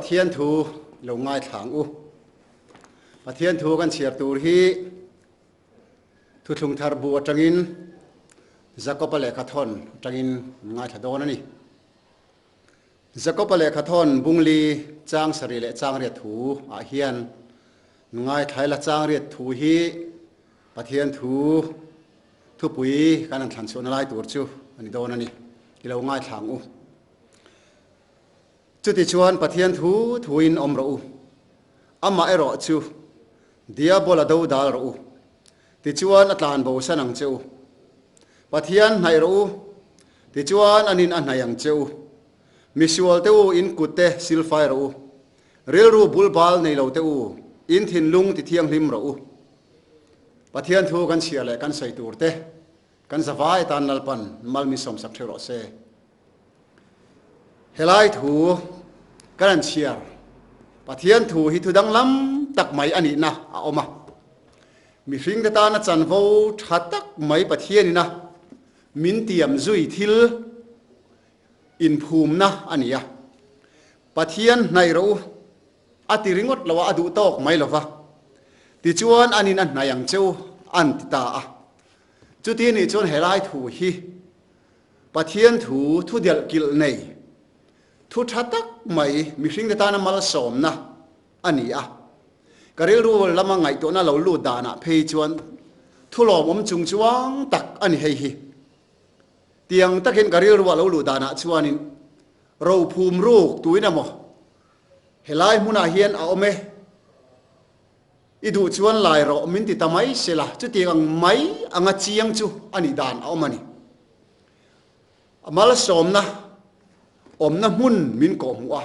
Pathian thu lo ngaithla ang u. Pathian thu kan chhiar tur hi Thuthlung thar bu atangin Jakob-a lehkha thawn atangin kan ngaithla dawn a ni. Jakob-a lehkha thawn bungli chang sarih leh chang riat thu ah hian ngaithla ila chang riat thu hi Pathian thu thupui kan han thlan chhuahna lai tur chu a ni dawn a ni. I lo ngaithla ang u. Chutichuan Pathian thu thuin awm rawh u. Amah erawh chu Diabola do dal rawh u. Tichuan a tlan bosan ang che u. Pathian hnaih rawh u. Tichuan anin a hnaih ang che u. Misual te u in kut te silfai rawh u. Rilru bulbal nei lo te u in thinlung ti thianghlim rawh u. Pathian thu kan chhiar leh kan sawi tur te kan zavai atan Lalpan mal min sawmsak theuh rawh se. Helai thu kan han chhiar, Pathian thu hi thu danglam tak mai a nihna a awm a. Mihringte tana chanvo tha tak mai Pathianina min tiam zui thil inphumna a ni a. Pathian hnaih rawh u a ti ringawt lo a, a duh tawk mai lo va. Tichuan anin a hnaih ang che u an ti ta a. Chuti nih chuan helai thu hi Pathian thu, thu delh kilh nei, thu tha tak mai mihringte tana malsawmna a ni a. Ka rilru lama ngaihtuahna lo lut danah phei chuan thu lawmawm chung chuang tak a ni hei hi. Tiang takin ka rilrua lo luh danah chuanin rophum ruk tuin emaw helai hmunah hian a awm e. I duh chuan lai rawh min ti ta mai sela, chutiang ang mai anga chiang chu a nih dan a awm a ni. A malsawmna awmna hmun min kawhhmuh a,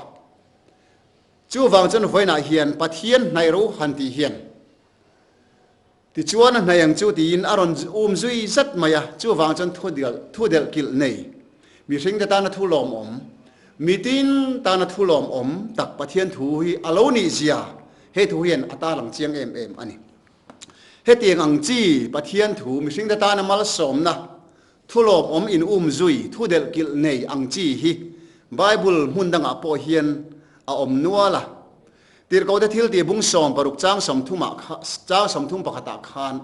chuvang chuan vawiinah hian Pathian hnaih ro han tih hian tichuan a hnaih ang chu tiin a rawn um zui zat mai a, chuvang chuan thu delh kilh nei mihringte tana thu lawmawm, mitin tana thu lawmawm tak Pathian thu hi a lo nih zia He thu hian a tarlang chiang em em a ni. Hetiang ang chi Pathian thu mihringte tana malsawmna, thulawmawm in um zui, thu delh kilh nei ang chi hi Bible hmun dangah pawh hian a awm nual a. Tirhkohte thiltih bung 60 chang sawmthumah chang sawmthum pakhatah khan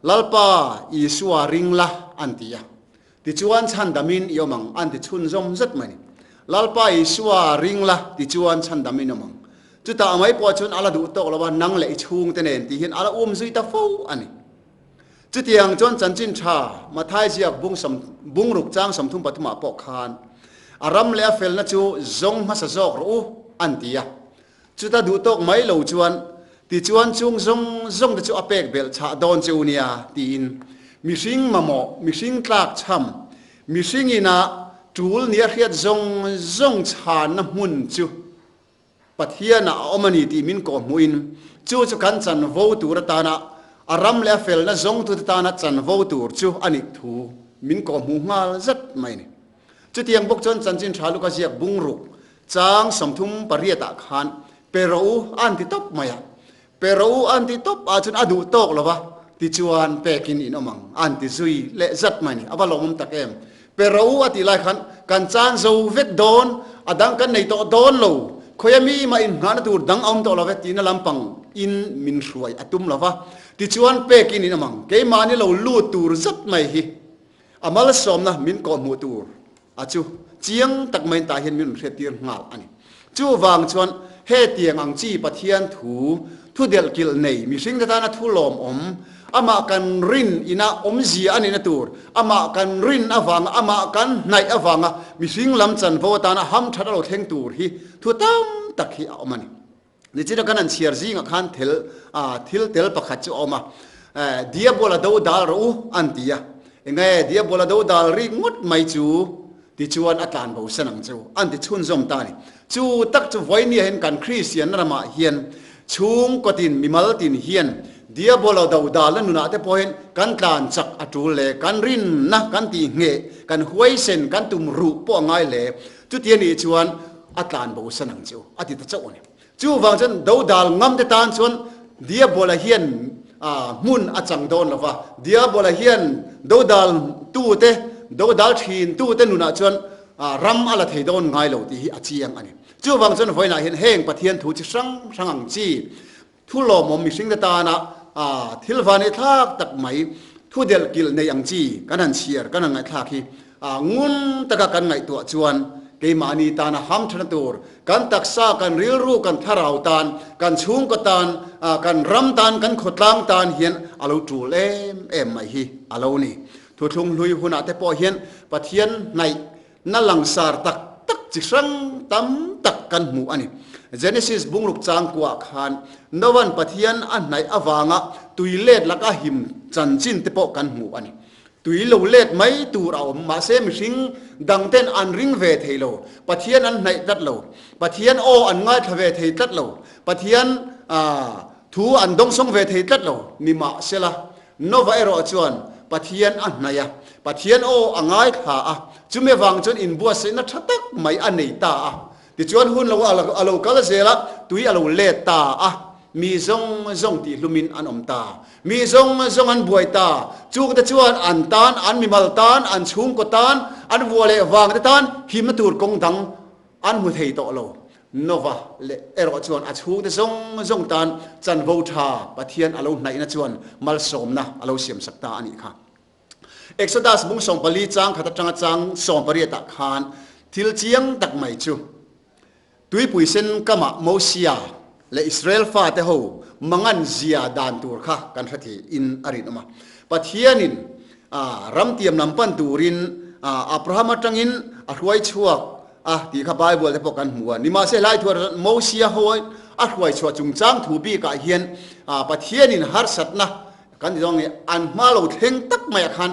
Lalpa Isua ring la an ti a. Tichuan chhandamin i awm ang, an ti chhunzawm zet mai. Lalpa Isua ring la, tichuan chhandamin i awm ang. Chutah a mai pawh chuan a la duh tawk lo a, nang leh i chhungte nen tih hian a la um zui ta fo a ni. Chutiang chuan chanchin tha Mathai ziak bung sawm bung ruk chang 33 ah pawh khan a ram leh a felna chu zawng hmasa zawk rawh u an ti a. Chuta duh tawk mai lo chuan, Tichuan chung zawng zawng te chu a pek belh chhah dawn che u nia, tiin mihring mamawh, mihring tlak chham, mihring ina tul nia hriat zawng zawng chhanna hmun chu Pathianah a awm a ni tih min kawhhmuhin, chu chu kan chanvo tur atana a ram leh a felna zawngtute tana chanvo tur chu a nih thu min kawhhmuh nghal zet mai a ni. Chutiang bawk chuan chanchin tha luka ziak bungruk Chang 38 ah khan pe rawh u a an ti tawp mai a, pe rawh u a an ti tawp ah chuan a duh tawk lo va, tichuan pekin in awm ang a an ti zui leh zat mai a ni, a va lawmawm tak em. Pe rawh u a tih lai khan kan chan zo vek dawn, a dang kan nei tawh dawn lo, khawi ami mah inngahna tur dang a awm tawh lo ve tihna lampang in min hruai a tum lo va, tichuan pekin in awm ang, keimahni lo lut tur zat mai hi a malsawmna min kawhhmuh tur. A chu chiang tak mai tah hian min rawn hriattir nghal a ni. Chuvang chuan hetiang ang chi Pathian thu, thu delh kilh nei, mihringte tana thu lawmawm, amah kan rin ina awmzia a nihna tur, amah kan rin avanga, amah kan hnaih avanga mihring lam chanvo atana hamthat a lo thleng tur hi thu tam tak hi a awm a ni. Nichina kan han chhiar zingah khan thil thil tel pakhat chu a awm a, Diabola do dal rawh u an ti a, enge Diabola do dal rik ngawt mai chu tichuan a tlan bo san ang chu an ti chhunzawm ta a ni. Chu tak chu vawinia hian kan Kristian ramah hian chhungkaw tin mimal tin hian Diabola do dalna nunah te pawhin kan tlan chak a tul le, kan rinna kan tih ngheh, kan huaisen kan tum ruh pawh a ngai hle. Chuti a nih chuan a tlan bo san ang chu a ti ta chauh a ni. Chuvang chuan dodal ngam te tan chuan Diabola hian hmun a chang dawn lo va, Diabola hian dodal tute, dodal thin tute nunah chuan ram a la thei dawn ngai lo tih hi a chiang a ni. Chuvang chuan vawiinah hian heng Pathian thu chi hrang hrang ang chi thu lawmawm mihringte tana thil vanei thlak tak mai thu delh kilh nei ang chi kan han chhiar kan han ngaihthlak hi ngun taka kan ngaihtuah chuan keimahni tana hamthana tur kan taksa kan rilru kan thlarau tan kan chhungkaw tan kan ram tan kan khawtlang tan hian a lo tul em em mai hi a lo ni. Thuthlung hlui hunah te pawh hian Pathian hnaih na langsar tak tak chi hrang tam tak kan hmu a ni. Genesis bungruk changkuah khan Noa'n Pathian a hnaih avanga tui let laka him chanchin te pawh kan hmu a ni. Tui lo let mai tur a awm, mahse mihring dangten an ring ve thei lo, Pathian an hnaih tlat lo, Pathian aw an ngaithla ve thei tlat lo, Pathian thu an dawngsawng ve thei tlat lo, nimahsela Nova erawh chuan Pathian a hnaih a, Pathian aw a ngaithla a, chumi avang chuan inbuatsaihna tha tak mai a nei ta a. Tichuan hun lo a lo kal zel a, tui a lo let ta a, mi zawng zawng tihlumin an awm ta. Mi zawng zawng an buai ta. Chungte chuan an tan, an mimal tan, an chhungkaw tan, an vua leh vangte tan himna tur kawng dang An hmu thei tawh lo. Nova leh erawh chuan a chhungte zawng zawng tan chanvo tha Pathian a lo hnaihna chuan malsawmna a lo siamsak ta a nih kha. Exodus bung 14 chang khat atanga chang 18 ah khan thil chiang tak mai chu tuipui sen kamah Mosia leh Israel fate ho mangan zia dan tur kha kan hre thei in a rinawm a. Pathianin Ramtiam lam pan turin Abraham atangin a hruai chhuak a tih kha Bible te pawh kan hmu a. Nimahse helai thu ah Mosia ho a hruai chhuah chungchang thu bikah hian Pathianin harsatna kan ti dawn nge an hma lo thleng tak maiah khan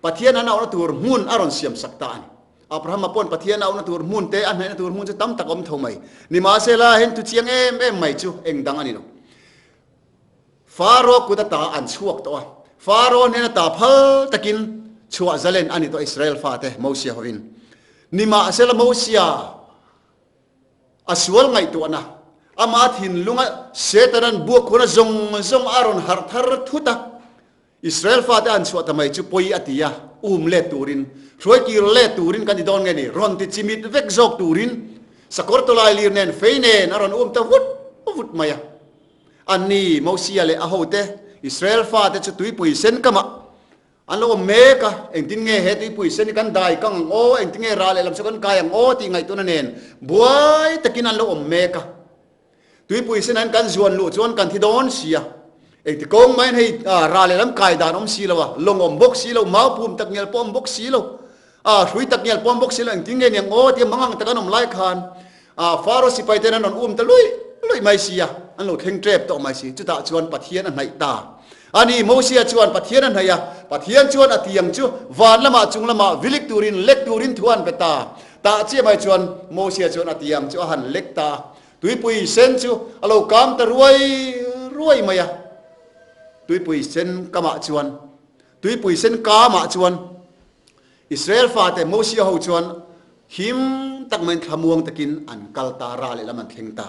Pathian an auhna tur hmun a rawn siam sak ta a ni. Abrahama pawn Pathian a auhna tur hmun te a hnaihna tur hmun chu tam tak a awm tho mai. Nimahse la hen thu chiang em em mai chu eng dang a ni lo. Faro kut ata an chhuak tawh a, Faro hnen ata phal takin chhuah zalen a ni tawh Israel fate Mosia hovin. Nimahsela Mosia a sual ngaihtuahna, ama thinlunga Setanan buakhuna zawng zawng a rawn harh thar thut a, Israel fate an chhuah ta mai chu pawi a ti a, um let turin, hruai kir let turin kan ti dawn nge ni, rawn ti chimit vek zawk turin sakawr tawlai lir nen fei nen a rawn um ta vut vut mai a. Anni, Mosia leh a hote, Israel fate chu tuipui sen kamah an lo awm mek a, engtin nge he tuipui sen hi kan dai kang ang aw, engtin nge ral lehlam chu kan kai ang aw tih ngaihtuahna nen buai takin an lo awm mek a. Tuipui sen an kan zuan luh chuan kan thi dawn si a, engti kawng maiin hei ral lehlam kai dan awm si lo a, lawng awm bawk si lo, mau pum tak ngial pawh awm bawk si lo, hrui tak ngial pawh awm bawk si lo, engtin nge ni ang aw tia mangang tak an awm lai khan Faro sipai ten an rawn um ta luih luih mai si a, an lo thleng tep tawh mai si. Chutah chuan Pathian a hnaih ta a ni. Mosia chuan Pathian a hnaih a, Pathian chuan a tiang chu van lamah chung lamah vilik turin, lek turin thu an pe ta. Tah chiah mai chuan Mosia chuan a tiang chu a han lek ta a, tuipui sen chu a lo kam ta ruai ruai mai a. Tuipui sen kamah chuan, tuipui sen kamah chuan Israel fate Mosia ho chuan him tak maiin thlamuang takin an kal ta, ra lehlam an thleng ta.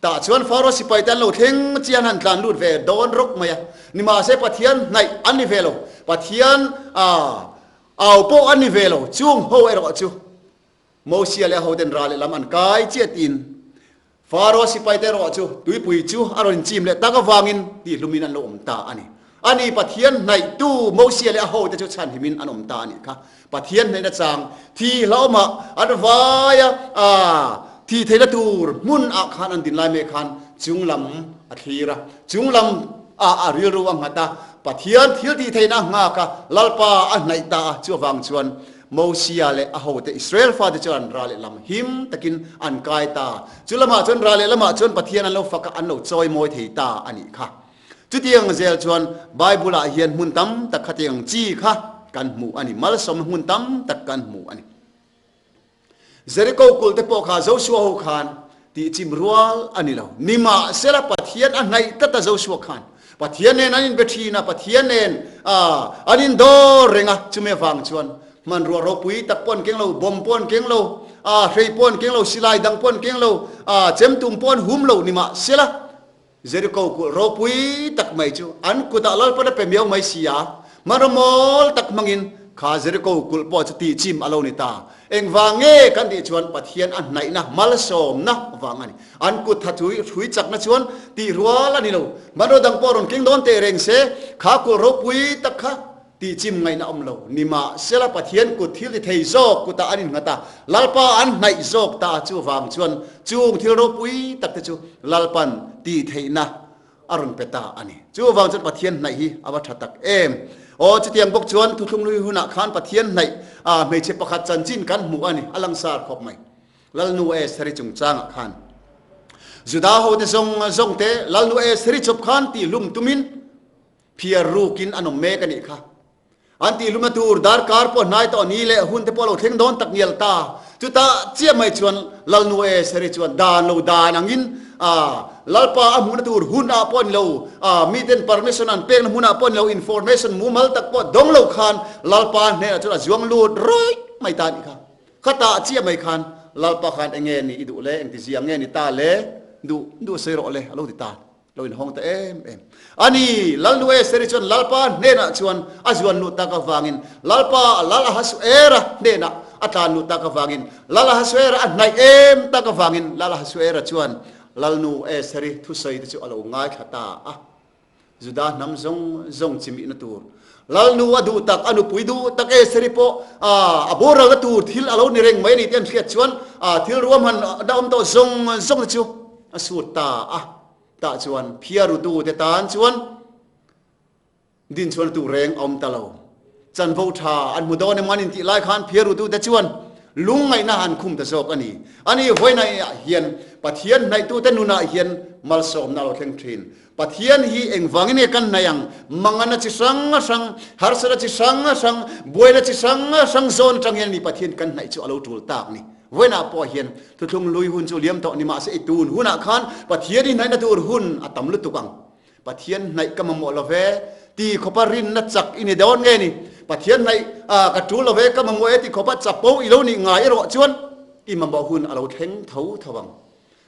Tah chuan Faro sipaite an lo thleng chian han tlan lut ve dawn rawk mai a. Nimahse Pathian hnaih an ni ve lo, Pathian au pawh an ni ve lo, chung ho erawh chu Mosia leh a hoten ra lehlam an kai chiah tiin Faro sipaite erawh chu tuipui chu a rawn inchim leh tak avangin tihlumin an lo awm ta a ni. A ni, Pathian hnaihtu Mosia leh a hote chu chhanhimin an awm ta a nih kha. Pathian hnaihna chang thi hlauhawmah an vaia thih theihna tur hmun ah khan an din lai mek khan chunglam a thlir a, chunglam ah a rilru a nghat a, Pathian thil tih theihna a nghak a, Lalpa a hnaih ta a, chuvang chuan Mosia leh a hote Israel fate chuan ra leh lam him takin an kai ta. Chu lamah chuan ra leh lamah chuan Pathian an lo fak a, an lo chawi mawi thei ta a nih kha. Chutiang zel chuan Bible-ah hian hmun tam tak khatiang chi kha kan hmu a ni. Malsawmna hmun tam tak kan hmu a ni. Jericho kulh te pawh kha Joshua ho khan tihchim rual a ni lo. Nimahsela Pathian a hnaih tlat a Joshua khan. Pathian nen an inbe thin a, Pathian nen an indawr reng a, chumi avang chuan hmanrua ropui tak pawh an keng lo, bomb pawh an keng lo, hrei pawh an keng lo, silai dang pawh an keng lo, chemtum pawh an hum lo. Nimahsela Jericho kulh ropui tak mai chu an kutah Lalpan a pe miau mai si a, hmanraw mawl tak hmangin Kha Jeriko kulh pawh chu tihchim a lo ni ta. Engvang nge kan tih chuan Pathian a hnaihna malsawmna vang a ni. An kut tha thui hrui chakna chuan tih rual a ni lo. Hmanraw dang pawh rawn keng dawn teh reng se, kha kulh ropui tak kha tihchim ngaihna awm lo. Nimahsela Pathian kut thil ti thei zawk kutah an innghat a, Lalpa an hnaih zawk ta chuvang chuan chung thil ropui tak te chu Lalpan tih theihna a rawn pe ta a ni. Chuvang chuan Pathian hnaih hi a va tha tak em! Aw, chutiang bawk chuan thuthlung hunah khan Pathian hnaih a hmeichhe pakhat chanchin kan hmuh a ni, a langsar khawp mai. Lalnu Estheri chungchangah khan Juda hote zawng zawng te Lalnu Estheri chawp khan tihhlum tumin phiar rukin an awm mek a nih kha. An tihhlumna tur darkar pawh hnai tawh ni leh hun te pawh a lo thleng dawn tak ngial ta. Chutah chiah mai chuan Lalnu Estheri chuan dan lo dan angin Lalpa a hmuhna tur hun ah pawh a ni lo, miten permission an pekna hmun ah pawh a ni lo, information mumal tak pawh dawng lo khan Lalpa hnenah chuan a zuang lut rawih mai ta a nih kha. Khatah chiah mai khan Lalpa khan enge ni i duh le, engtizia nge ni ta le, duh duh sawi rawh le a lo ti ta. Lo inhawng ta em em. A ni, Lalnu Estheri chuan Lalpa hnenah chuan a zuan luh tak avangin, Lalpa Lal Ahasuera hnenah a tlan luh tak avangin, Lal Ahasuera a hnaih em tak avangin Lal Ahasuera chuan Lalnu Estheri thusawi te chu a lo ngaithla ta a. Juda hnam zawng zawng chimihna tur Lalnu a duh tak, a nupui duh tak Estheri pawh a boralna tur thil a lo ni reng mai a ni tih an hriat chuan thil ruahman a awm tawh zawng zawng te chu a sut ta a. Tah chuan phiarutute tan chuan dinchhuahna tur reng a awm ta lo. Chanvo tha an hmu dawn emaw an intih lai khan phiarutute chuan lungngaihna an khum ta zawk a ni. Ani vawiinah hian Pathian hnaihtute nunah hian malsawmna a lo thleng thin. Pathian hi engvangin nge kan hnaih ang? Mangana chi hrang hrang, harsatna chi hrang hrang, buaina chi hrang hrang zawn atang hian ni Pathian kan hnaih chu a lo tul tak ni. Vawiinah pawh hian thuthlung lui hun chu liam tawh ni mahse i tun hunah khan Pathian i hnaihna tur hun a tam lutuk ang. Pathian hnaih ka mamawh lo ve ti khawpa rinna chak i ni dawn nge ni? Pathian hnaih ka tul lo ve ka mamawh e ti khawpa chapo i lo nih ngai erawh chuan i mamawh hun a lo thleng tho tho ang.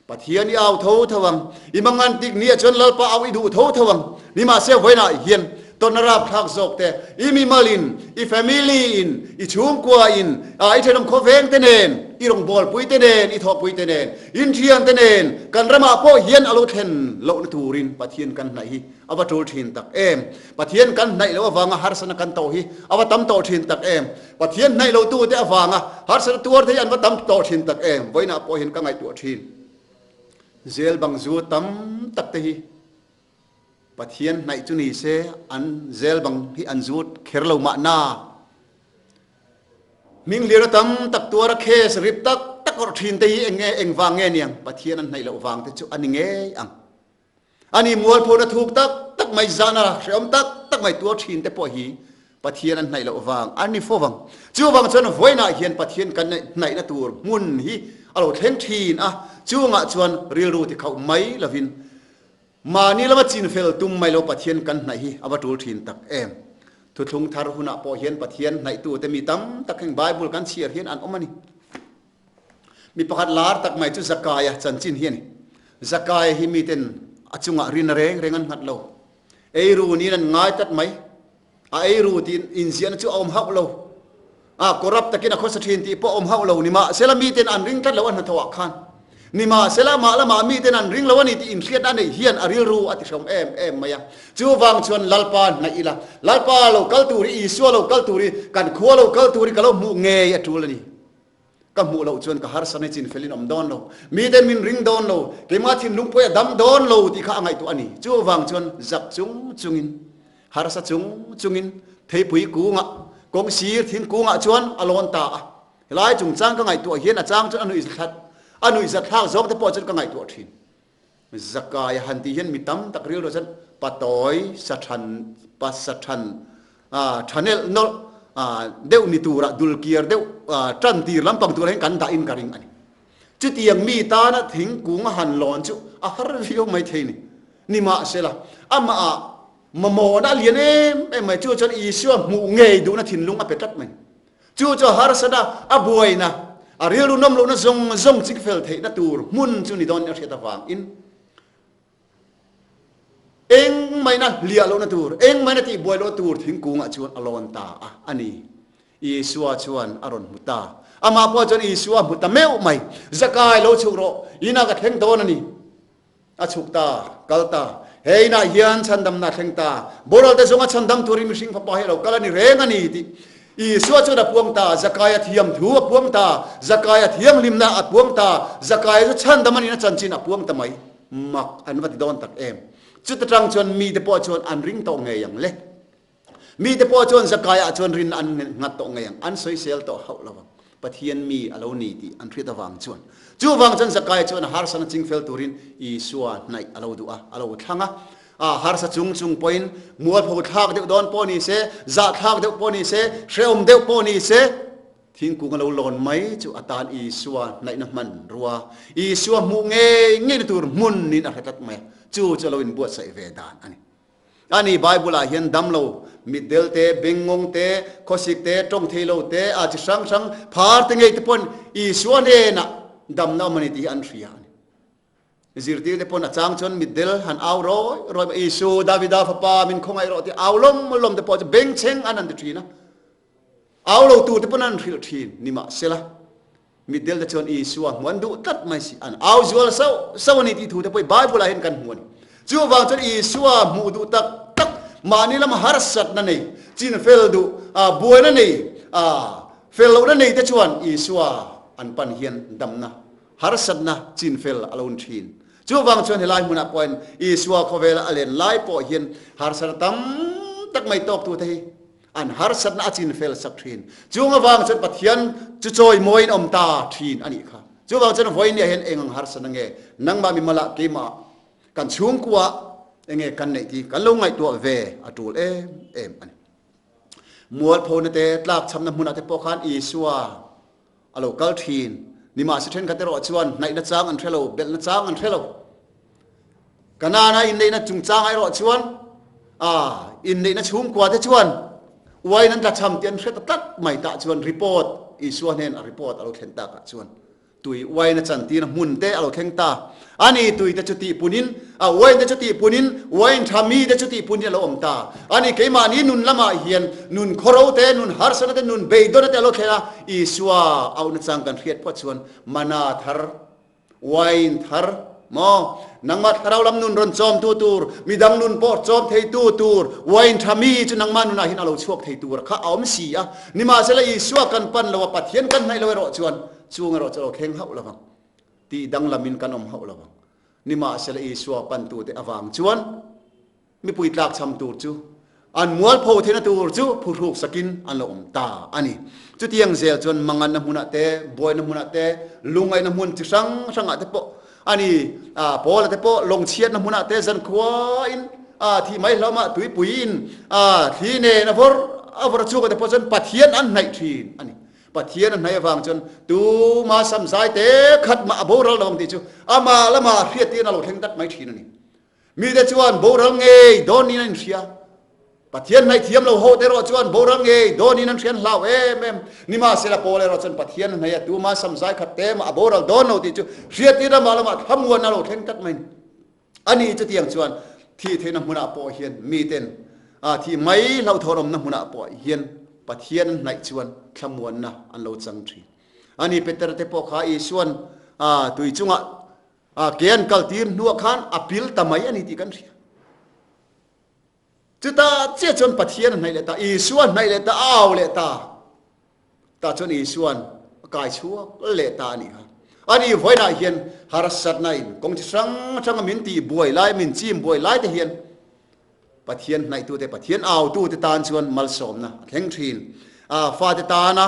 Pathian i au tho tho ang. I mangan tik ni ah chuan Lalpa au i duh tho tho ang. Nimahse vawiinah hian tawrhna rapthlak zawk te, i mimal in, i family in, i chhungkua in, i thenawm khawveng te nen, i rawngbawlpui te nen, i thawhpui te nen, inthian te nen, kan ramah pawh hian a lo thlen lohna turin Pathian kan hnaih hi a va tul thin tak em. Pathian kan hnaih loh avanga harsatna kan tawh hi a va tam tawh thin tak em. Pathian hnaih lo tute avanga harsatna tuar te hi an va tam tawh thin tak em. Vawiinah pawh hian ka ngaihtuah thin. Zel bang zu tam tak te hi Pathian hnaih chu ni se an zel bang hi an zut kher lo mahna. Hming hlir a tam tak tuar a case rip tak tak awrh thin te hi eng nge engvang nge niang Pathian an hnaih loh vang te chu a ni ngei ang. Ani mualphona thuk tak tak mai zana hrehawm tak tak mai tuar thin te pawh hi Pathian an hnaih loh vang an ni fo vang. Chuvang chuan vawiinah hian Pathian kan hnaihna tur hmun hi a lo thleng thin a, chungah chuan rilru ti khauh mai lovin mahni lama chinfel tum mai lo Pathian kan hnaih hi a va tul thin tak em. Thuthlung thar hunah pawh hian Pathian hnaihtute mi tam tak heng Bible kan chhiar hian an awm a ni. Mi pakhat lar tak mai chu Zakaia chanchin hi a ni. Zakaia hi miten a chungah rin reng reng an nghat lo. Eiru niin an ngai tlat mai. A eiru tih inziahna chu a awm hauh lo. A corrupt takin a khawsa thin tih pawh a awm hauh lo. Nimahsela miten an ring tlat lo a hnathawhah khan. Nimahsela amah lamah miten an ring lo a ni tih inhriatna a neih hian a rilru a tihrawm em em mai a. Chuvang chuan Lalpa hnaih ila, Lalpa lo kal tur hi, Isua lo kal tur hi, kan khua lo kal tur hi ka lo hmuh ngei a tul a ni. Ka hmuh loh chuan ka harsa na chin felin awm dawn lo, miten min ring dawn lo, keimah thinlung pawh a dam dawn lo tih kha a ngaihtuah a ni. Chuvang chuan zak chung chungin, harsa chung chungin theipui kungah, kawng sir thingkungah chuan a lawn ta a. Helai chungchang ka ngaihtuah hian a chang chuan a nuihzathlak, a nuihzatthlak zawk te pawh chuan ka ngaihtuah thin. Zakai han tih hian mi tam tak rilru chuan patawi sa than, pa sa than, thanelh nawlh deuh ni turah dulkiar deuh tan tir lampang turah hian kan dah in ka ring a ni. Chutiang mi tana thingkung a han lawn chu a har viau mai thei ni. Nimahsela, amah ah mamawhna a lian em em mai, chu chuan Isua hmuh ngei duhna thinlung a pe tlat mai. Chu chu a harsat a, a buaina, a rilru nawm lohna zawng zawng chik fel theihna tur hmun chu ni dawn a hriat avangin eng maina hliah lohna tur, eng maina tihbuai lohna tur thingkungah chuan a lawn ta a a ni. Isua chuan a rawn hmu ta. Amah pawh chuan Isua a hmu ta meuh mai. Zakai, lo chhuk rawh, inah ka thleng dawn a ni. A chhuk ta, kal ta. He inah hian chhandamna a thleng ta. Boralte zawnga chhandam turin mihring fapa hi a lo kal a ni reng a ni tih Isua chuan a puang ta. Zakaia thiam thu a puang ta. Zakaia thianghlimna a puang ta. Zakaia chu chhandam a nihna chanchin a puang ta mai. Mak an va ti dawn tak em. Chuta tang chuan mite pawh chuan an ring tawh ngei ang le. Mite pawh chuan Zakaiah chuan rinna an nghat tawh ngei ang, an sawisel tawh hauh lo vang. Pathian mi a lo ni tih an hriat avang chuan. Chuvang chuan Zakaia chuan a harsana chingfel turin Isua hnaih a lo duh a, a lo thlang a. A harsa chung chung pawhin mualpho thlak deuh dawn pawh ni se, zahthlak deuh pawh ni se, hrehawm deuh pawh ni se, thingkung a lo lawn mai chu a tan Isua hnaihna hmanrua, Isua hmuh ngei ngeina tur hmun niin a hre tlat mai a. Chu chu a lo inbuatsaih ve dan a ni. Ani Bible-ah hian damlo, mitdel te, bengngawng te, khawsik te, tawng thei lo te, a chi hrang hrang phar te ngei te pawn Isua hnenah damna awm a ni tih hi an hria a ni. Zirtir te pawn a chang chuan mitdel han au rawi rawi mai, Isu, Davida fapa, min khawngaih rawh tih au lawm lawm te pawh chu bengchheng an han ti thin a. Au lo tur te pawn an hrilh thin nimahsela. Mitdel te chuan Isua hmu an duh tlat mai si, an au zual sauh sauh a ni tih thu te pawh hi Bible ah hian kan hmu a ni. Chuvang chuan Isua hmuh duh tak tak, mahni lama harsatna nei, chinfel duh, buaina nei, fel lohna nei te chuan Isua an pan hian damna, harsatna chinfel a lo ni thin. Chuvang chuan helai hmunah pawhin Isua khawvela a len lai pawh hian harsatna tam tak mai tawktute hi An harsatna a chin fel sak thin. Chung avang chuan Pathian chu chawimawiin awm ta thin a nih kha. Chuvang chuan vawinia hian eng ang harsatna nge nangmah mimalah keimah kan chhungkuah enge kan neih tih kan lo ngaihtuah ve a tul em em a ni. Mualphona te tlakchhamna hmunah te pawh khan Isua a lo kal thin. Nimahse thenkhat erawh chuan hnaihna chang an hre lo, belhna chang an hre lo. Kanaan-a inneihna chungchangah erawh chuan a inneihna chhungkua te chuan uain an tlachham tih an hre ta tlat mai tah chuan report Isua hnen a report a lo thlen takah chuan tui uain a chantirna hmun te a lo thleng ta. Ani tui te chu tih punin, a uain te chu tih punin, uain tha mi te chu tih punin a lo awm ta. Ani keimahni nun lamah hian nun khawro te, nun harsana te, nun beidawna te a lo thlen a, Isua auhna chang kan hriat phawt chuan mana thar, uain thar maw? Nangmah thlarau lam nun rawn chawmtu tur, midang nun pawh chawm theitu tur, uain tha mi chu nangmah nunah hian a lo chhuak thei tur kha a awm si a. Nimahsela Isua kan pan lo a, Pathian kan hnaih lo erawh chuan chung erawh chu a lo thleng hauh lo vang. Tih danglamin kan awm hauh lo ang. Nimahsela Isua pantute avang chuan mipui tlakchham tur chu an mualpho theihna tur chu phuhruk sakin an lo awm ta a ni. Chutiang zel chuan manganna hmunah te, buaina hmunah te, lungngaihna hmun chi hrang hrangah te pawh a ni. Paula te pawh lawngchhiatna hmunah te zankhuain thih mai hlauhmah tuipuiin thli nen a vawrh a vawrh a chhungah te pawh chuan Pathian an hnaih thin a ni. Pathian a hnaih avang chuan tuma samzai te khat mah a boral lo ang tih chu amah lamah hriattirna a lo thleng dat mai thin a ni. Mite chuan boral ngei dawnin an inhria. Pathian hnaih thiam lo ho te erawh chuan boral ngei dawnin an hrian hlau em em. Nimahsela Paul erawh chuan Pathian a hnaih a, tuma samzai khat te mah a boral dawn lo tih chu hriattirna amah lamah thlamuanna a lo thleng dat mai a ni. A ni chutiang chuan thih theihna hmunah pawh hian miten a thih mai hlauhthawnawmna hmunah pawh hian Pathian an hnaih chuan thlamuanna an lo chang thin. A ni Peter te pawh kha Isuan a tui chungah a ke an kal tir hnuah khan a pil ta mai a ni tih kan hria. Chutah chiah chuan Pathian a hnaih leh ta, Isua a hnaih leh ta, a au leh ta. Tah chuan Isua'n a kai chhuak leh ta a nih kha. Ani vawiinah hian harsatna in kawng chi hrang hranga min tih buai lai, min chim buai lai te hian Pathian hnaihtute, Pathian autute tan chuan malsawmna a thleng thin. A fate tana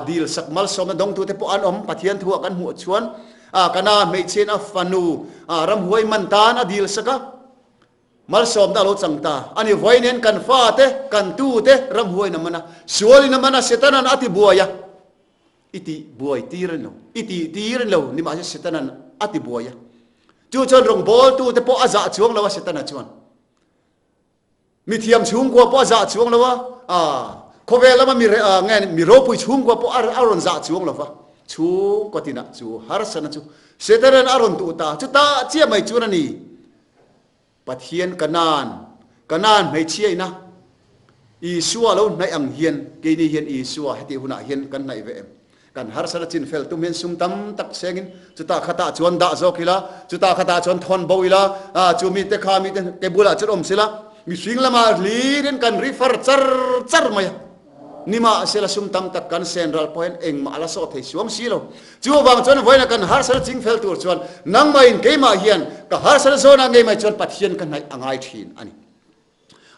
dil sak malsawmna dawngtute pawh an awm. Pathian thu ah kan hmuh chuan kana hmeichhiain a fanu ramhuai man tan a dil sak a. Malsawmna a lo chang ta a ni. Vawiin kan fate, kan tute ramhuaiin a man a, sualin a man a, Setanan a ti buai a, i tih buai tir a ni lo, i tih tir a ni lo, nimahse Setanan a ti buai a. Chu chuan rawngbawltute pawh a zah chuang lo a Setana chuan. Mithiam chhungkua pawh a zah chuang lo a, khawvel lama mi nge mi ropui chhungkua pawh a rawn zah chuang lo va. Chhungkaw tinah chu harsatna chu Setanan a rawn tuh ta, chutah chiah mai chuan a ni. Pathian Kanaan, Kanaan hmeichhia ina. Isua lo hnaih ang hian keini hian Isua hetih hunah hian kan hnaih ve em? Kan harsat a chinfel tum hian sum tam tak sengin chutah khatah chuan dah zawk ila, chutah khatah chuan thawn bo ila, chu mite kha mite ke bulah chuan awm sela, mihring lamah hlirin kan ri far char char mai a. Nimahsela sum tam tak kan sen ral pawh hian engmah a la sawh thei suam si lo. Chuvang chuan vawiina kan harsat a chingfel tur chuan nangmahin keimah hian ka harsat a zawnah ngei mai chuan Pathian ka hnaih a ngai thin a ni.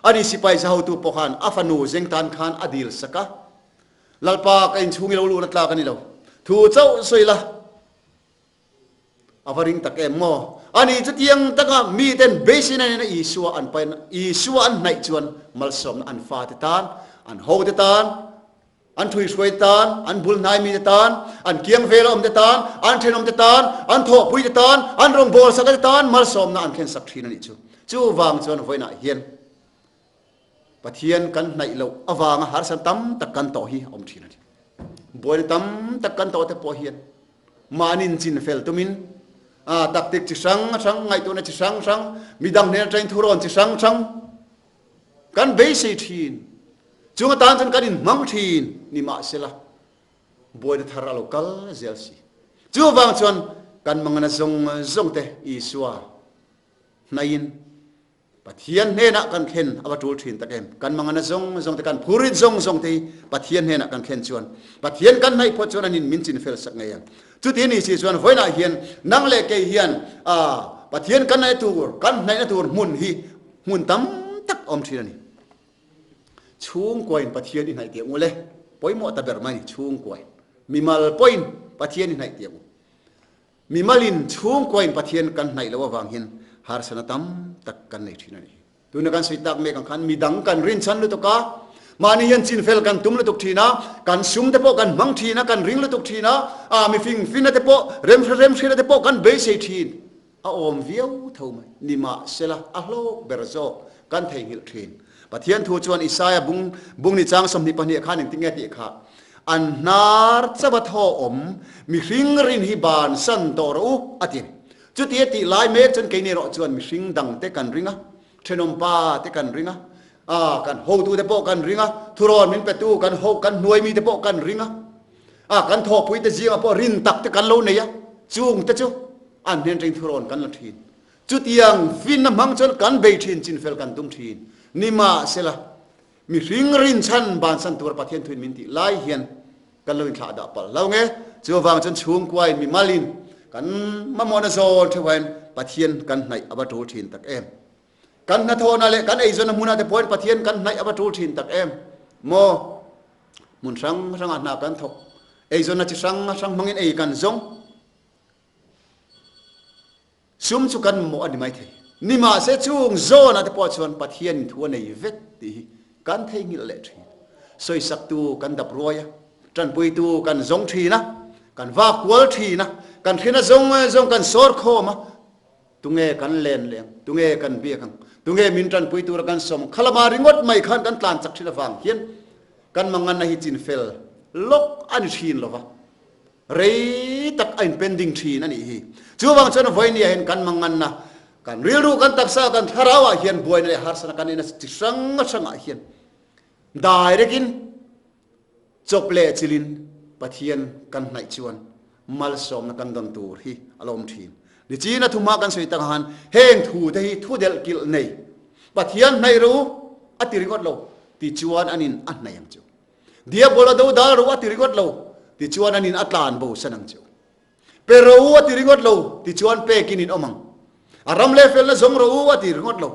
Ani sipai zahotu pawh khan a fanu zeng tan khan a dil sak a, Lalpa, ka inchhung i lo luhna tlak a ni lo. Thu chauh sawi la, a va ring tak em maw? Ani chutiang taka miten beiseina nena Isua an pain, Isua an hnaih chuan malsawmna an fate tan, an hote tan, An ṭhuihruai tan, an bul hnaimi te tan, an kiang vela awm te tan, an ṭhenawm te tan, an thawhpui te tan, an rawngbâwl sak te tan malsawmna an thlen sak ṭhin a nih chu. Chuvang chuan vawiinah hian Pathian kan hnaih loh avanga harsatna tam tak kan tawh hi a awm ṭhin a ni. Buaina tam tak kan tawh te pawh hian mahni inchin fel tumin tactic chi hrang hrang, ngaihtuahna chi hrang hrang, midang hnen aṭangin thurawn chi hrang hrang, Kan beisei thin. Chung atan chuan kan inhmang thin ni mahsela buaina thar a lo kal zel si. Chuvang chuan kan mangana zawng zawng te Isua hnaiin Pathian hnenah kan thlen a va tul thin tak em. Kan mangana zawng zawng te kan phurit zawng zawng te hi Pathian hnenah kan thlen chuan Pathian kan hnaih phawt chuan anin min chinfel sak ngei ang. Chuti ni si chuan vawiinah hian nang leh kei hian Pathian kan hnaih tur kan hnaihna tur hmun hi Hmun tam tak awm thin a ni. Chhungkuain Pathian i hnaih tih ang u le. Pawimawh ta ber mai ni chhungkuain. Mimal pawhin Pathian i hnaih tih ang u. Mimalin chhungkuain Pathian kan hnaih loh avang hian harsatna tam tak kan nei thin a ni. Tuna kan sawi tak mek ang khan midang kan rinchhan lutuk a, mahni hian chinfel kan tum lutuk thin a, kan sum te pawh kan hmang thin a, kan ring lutuk thin a, a mifing fina te pawh remhre remhriat te pawh kan beisei thin. A awm viau tho mai. Nimahsela, a hlawk ber zawk kan theihnghilh thin. Pathian thu chuan Isaia bung bung ni chang 22 khan engtin nge tih kha, An hnar chauh a thaw awm, mihring rin hi bansan tawh rawh u, a ti. Chuti a tih lai mek chuan keini erawh chuan mihring dangte kan ring a, thenawmpa te kan ring a, a kan hotute pawh kan ring a, thurawn min petu kan ho kan hnuaimi te pawh kan ring a, a kan thawhpuite zingah pawh rin tak te kan lo nei a, chung te chu An hnen ring thurawn kan la thin. Chutiang finna hmang chuan kan bei thin, chinfel kan tum thin. Nimahsela, mihring rinchhan bansan tura Pathian thuin min tih lai hian kan lo inthlah dah palh lo nge. Chuvang chuan chhungkuain, mimalin kan mamawhna zawn theuhain Pathian kan hnaih a va tul thin tak em. Kan hnathawhna leh kan eizawnna hmunah te pawhin Pathian kan hnaih a va tul thin tak em. Maw? Hmun hrang hrangah hna kan thawk. Eizawnna chi hrang hrang hmangin ei kan zawng. Sum chu kan mawh a ni maithei. Nimahse chung zawnah te pawh chuan Pathianin thu a nei vek tih hi kan theihnghilh leh thin. Sawisaktu kan dap ruai a, tanpuitu kan zawng thin a, kan vak kual thin a, kan hrina zawng zawng kan sawr khawm a, tunge kan len leh ang, tunge kan biak ang, tunge min tanpui tura kan sawm ang, khalama ringawt mai khan kan tlan chak thin avang hian kan manganna hi chinfel lawk a ni thin lova. Rei tak a in pending thin a nih hi. Chuvang chuan vawinia hian kan manganna, kan rilru, kan taksa, kan thlarau ah hian buaina leh harsatna kan neihna chi hrang hrangah hian direct in chawp leh chilin Pathian kan hnaih chuan malsawmna kan dawn tur hi a lo awm thin. Nichina thumah kan sawi tak khan heng thu te hi thu delh kilh nei Pathian hnaih ro a ti ringawt lo tichuan anin a hnaih ang chu. Diabol a do dal ro a ti ringawt lo, tichuan anin a tlan bo san ang che u. Pe ro u a ti ringawt lo, tichuan pekin in awm ang. A ram leh felna zawng ro u a ti ringawt lo,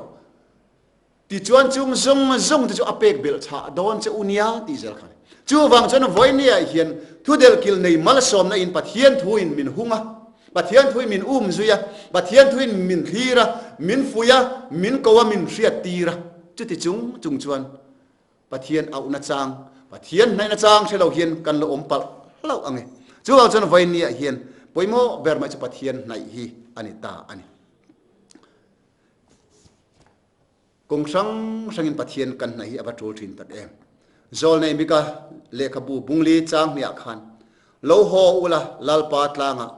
tichuan chung zawng zawng te chu a pek belh chhah dawn che u nia tih zel kha a ni. Chuvang chuan vawinia hian thudelh kil nei malsawmna in Pathian thuin min hung a, Pathian thuin min um zui a, Pathian thuin min thlir a, min fuih a, min ko a, min hriat tir a, chuti chung chung chuan Pathian auhna chang, Pathian hnaihna chang hre lo hian kan lo awm palh hlauh ang e. Chuvang chuan vawinia hian pawimawh ber mai chu Pathian hnaih hi a ni ta a ni. Kawng hrang hrangin Pathian kan hnaih hi a va tul thin tak em. Zawlnei Mika lehkhabu bungli chang hniah khan, Lo haw ula Lalpa tlangah,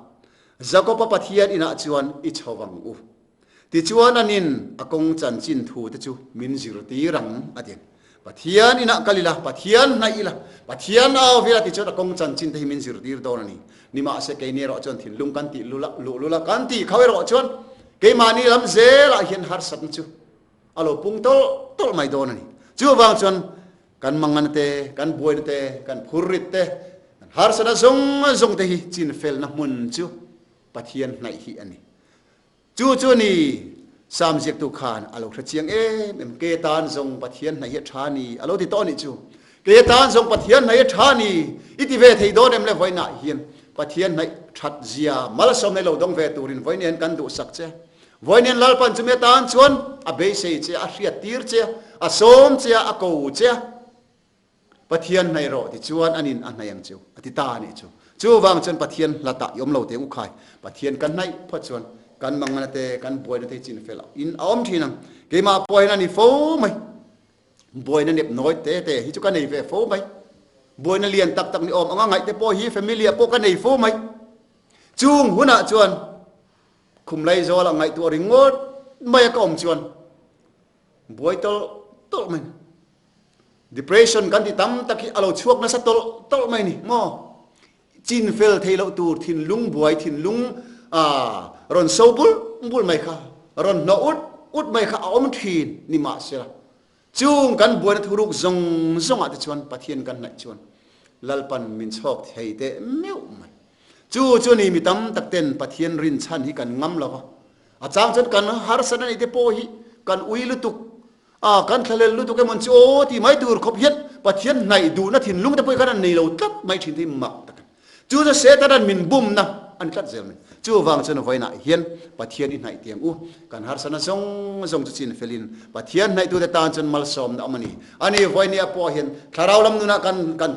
Jakoba Pathian inah chuan i chho vang u. Tichuan anin a kawng chanchin thu te chu min zirtir ang, a ti. Pathian inah kal ila, Pathian hnaih ila, Pathian au vel a ti chuan a kawng chanchin te hi min zirtir dawn a ni. Nimahse keini erawh chuan thinlung kan tih lul a, luhlul a kan tih kho erawh chuan keimahni lam zelah hian harsatna chu a lo pung tawlh tawlh mai dawn a ni. Chuvang chuan kan mangana te, kan buaina te, kan phurrit te, kan harsatna zawng zawng te hi chinfelna hmun chu Pathian hnaih hi a ni. Chu chu ni, Sam ziaktu khan a lo hre chiang em em, Ke tan zawng Pathian hnaih hi a tha ni, a lo ti tawh a nih chu. Ke tan zawng Pathian hnaih a tha ni, i ti ve thei dawn em le vawiinah hian Pathian hnaih that zia malsawm nei lo dawng ve turin vawiin kan duhsak che. Vawiin Lalpan chumi atan chuan a beisei che, a hriattir che, a sawm che a, a ko che a. Pathian hnaih rawh ti chuan an in a hnaih ang chu a ti ta a nih chu. Chuvang chuan Pathian hlatah i awm lo teng u khai. Pathian kan hnaih phawt chuan kan mangana te, kan buaina te hi chin fel in a awm thin ang. Keimah pawh hian a ni fo mai. Buaina nep nawi te te hi chu ka nei ve fo mai. Buaina lian tak tak ni awm anga ngaih te pawh hi family ah pawh ka nei fo mai. Chung hunah chuan khum laizawl ah ngaihtuah ringawt mai a ka awm chuan buai tawlh tawlh mai. Depression kan ti tam tak hi a lo chhuak nasa tawlh tawlh mai ni maw? Chin fel thei loh tur thinlung buai thinlung rawn so bul bul mai kha, rawn hnawh ut ut mai kha a awm thin ni mahsela chung kan buaina thuruk zawng zawngah te chuan Pathian kan hnaih chuan Lalpan min chhawk thei teh meuh mai. Chu chu ni mi tam tak ten Pathian rinchhan hi kan ngam lo va, a chang chuan kan harsatna neih te pawh hi kan ui lutuk A, kan thlalel lutuk emaw chu aw tih mai tur khawp hian Pathian hnaih duhna thinlung te pawh hi khan an nei lo tlat mai thin hi mak tak a ni. Chu chu Setanan min bumna a ni tlat zel mai. Chuvang chuan vawiinah hian Pathian i hnaih tiang u, kan harsatna zawng zawng chu chin felin Pathian hnaihtute tan chuan malsawmna awm a ni. A ni, vawinia pawh hian thlarau lam nunah kan kan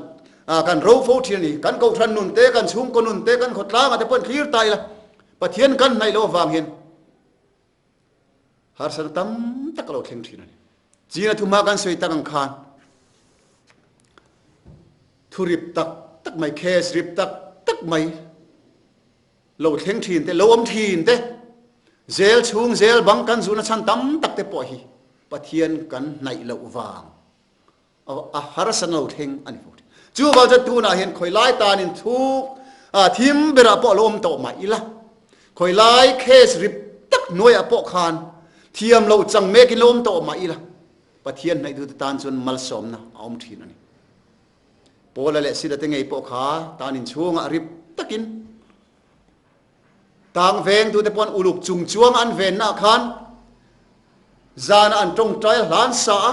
kan ro fo thin a ni. Kan kohhran nun te, kan chhungkaw nun te, kan khawtlangah te pawh in thlir ta ila Pathian kan hnaih loh avang hian Harsatna tam tak a lo thleng thin a ni. China thuhma kan sawi tak ang khan thu rip tak tak mai, case rip tak tak mai lo thleng thin te, lo awm thin te, zel chhung zel bang kan zuhna chhan tam tak te pawh hi Pathian kan hnaih loh vang a harsa no thleng a ni fo thin. Chuvang chuan tunah hian khawi lai tanin thu thim berah pawh a lo awm tawh mah ila, khawi lai case rip tak hnuaiah pawh khan thiam loh chang mekin lo awm tawh mah ila, Pathian hnaihtute tan chuan malsawmna a awm thin a ni. Paula leh Sila te ngei pawh kha tanin chhungah rip takin Tang vengtute pawh an uluk chung chuang an vennaah khan zana an tawngtai a hlan sa a,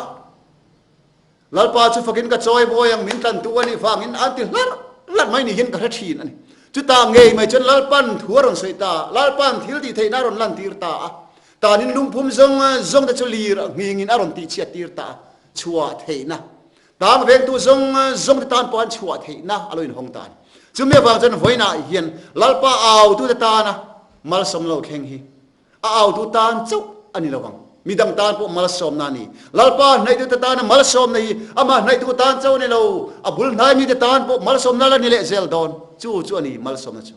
Lalpa chu fakin ka chawi bawi ang min tlantu a nih vangin an ti hlarh hlarh mai ni hian ka hre thin a ni. Chutah ngei mai chuan Lalpan thu a rawn sawi ta a, Lalpan thil tih theihna a rawn lantir ta a, tanin lungphum zawng zawng te chu lir nghingin a rawn tihchhiat tir ta a, chhuah theihna Tang vengtu zawng zawng te tan pawh an chhuah theihna a lo inhawng ta a ni. Chumi avang chuan vawiinah hian Lalpa autute tana malsawmna lo thleng hi a autu tan chauh a ni lo vang. Midang tan pawh malsawmna a ni. Lalpa hnaihtute tana malsawmna hi amah hnaihtu tan chauh a ni lo, a bul hnai mite tan pawh malsawmna la ni leh zel dawn. Chu chu a ni malsawmna chu.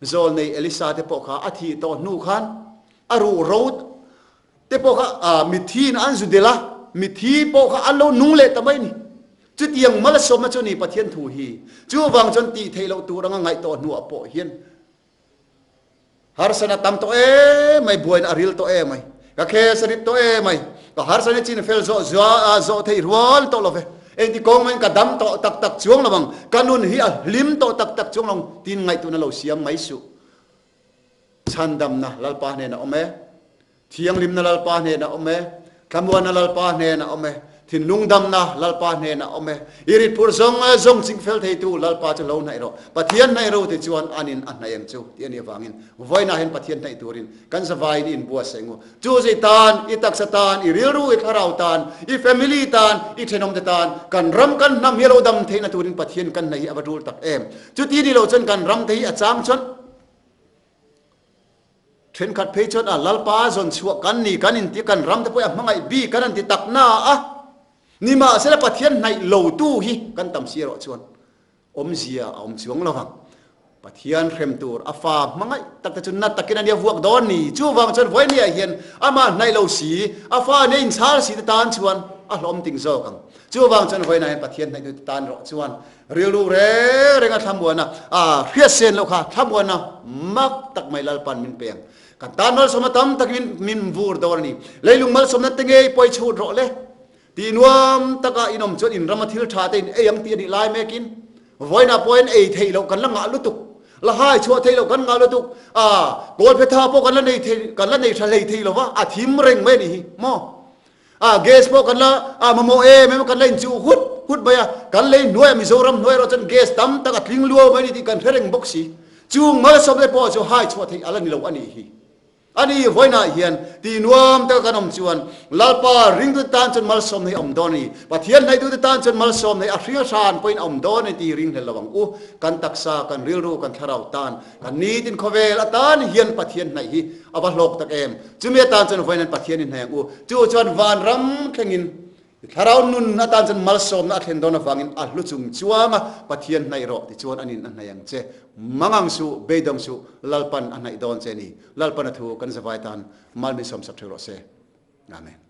Zawlnei Elisa te pawh kha a thih tawh hnu khan a ruh ro te pawh kha mithiin an zu del a, mithi pawh kha an lo nung leh ta mai a ni. Chutiang malsawmna chu a ni Pathian thu hi. Chuvang chuan tih theih loh tur anga ngaih tawh hnuah pawh hian harsana tam tawh em mai, buaina a ril tawh em mai, ka khes a rit tawh em mai, ka harsana chin fel zawh zawh theih rual tawh lo ve. Engti kawng maiin ka dam tawh tak tak chuang lo ang, ka nun hi a hlim tawh tak tak chuang lo ang tiin ngaihtuahna lo siam mai suh. Chhandamna Lalpa hnenah awm e, Thianghlimna Lalpa hnenah awm e, Thlamuanna Lalpa hnenah awm e, Thinlung damna Lalpa hnenah awm e, I ritphur zawng zawng ching fel theitu Lalpa chu lo hnaih rawh, Pathian hnaih ro ti chuan anin a hnaih ang chu tih a nih avangin vawiinah hian Pathian hnaih turin kan zavaiin i inbuatsaih ngu. Chu zai tan, i taksa tan, i rilru, i thlarau tan, i family tan, i thenawmte tan, kan ram kan hnam hi a lo dam theihna turin Pathian kan hnaih hi a va tul tak em. Chuti ni lo chuan kan ram te hi a chang chuan thenkhat phei chuan a Lalpa zawn chhuah kan ni kan inti kan ram te pawh hi a hmangaih bik kan anti tak na a, nimahsela Pathian hnaih lo tu hi kan tam si erawh chuan Awmzia a awm chuang lo vang. Pathian hrem tur a fa hmangaih tak te chu na takin a nia vuak dawn ni. Chuvang chuan vawinia hian amah hnaih lo si, a fa nia inchhal si te tan chuan. a hlawm ting zawk ang. Chuvang chuan vawiinah hian Pathian hnaih tan rawh chuan rilru reng renga thlamuana a hriat sen loh kha thlamuana mak tak mai Lalpan min pe ang. Kan tan malsawmna tam takin min vur dawn a ni. Leilung malsawmna te ngei pawh i chhut rawh le. Tih nuam taka in awm chuan in rama thil tha te in ei ang tih a nih lai mekin vawiinah pawhin ei theih loh kan la ngah lutuk, la hai chhuah theih loh kan ngah lutuk, a kawlphetha pawh kan la nei thei kan la nei tha hlei thei lo va, a thim reng mai a nih hi maw? A gas pawh kan la a mamawh em em a kan la inchuh hut hut mai a, kan lei hnuaiah Mizoram hnuai erawh chuan gas tam tak a tling luau mai a ni tih kan hre reng bawk si. Chung malsawmna te pawh chu hai chhuah theih a la ni lo a nih hi. A ni, vawiinah hian tih nuam taka kan awm chuan Lalpa ringtute tan chuan malsawmna hi a awm dawn a ni. Pathian hnaitute tan chuan malsawmna hi a hrial hran pawhin a awm dawn a ni tih ringhlel lo ang u. Kan taksa, kan rilru, kan thlarau tan, kan nitin khawvel atan hian Pathian hnaih hi a va hlawk tak em. Chumi atan chuan vawiin an Pathian in hnaih ang u. Chu chuan vanram thlengin Thlarau nun atan chuan malsawmna a thlen dawn avangin a hlu chung chuanga Pathian hnaih rawh tichuan anin a hnaih ang che. Mangang suh, beidawng suh, Lalpan a hnaih dawn che ni. Lalpan a thu kan zavai tan mal min sawmsak theuh rawh se. Amen.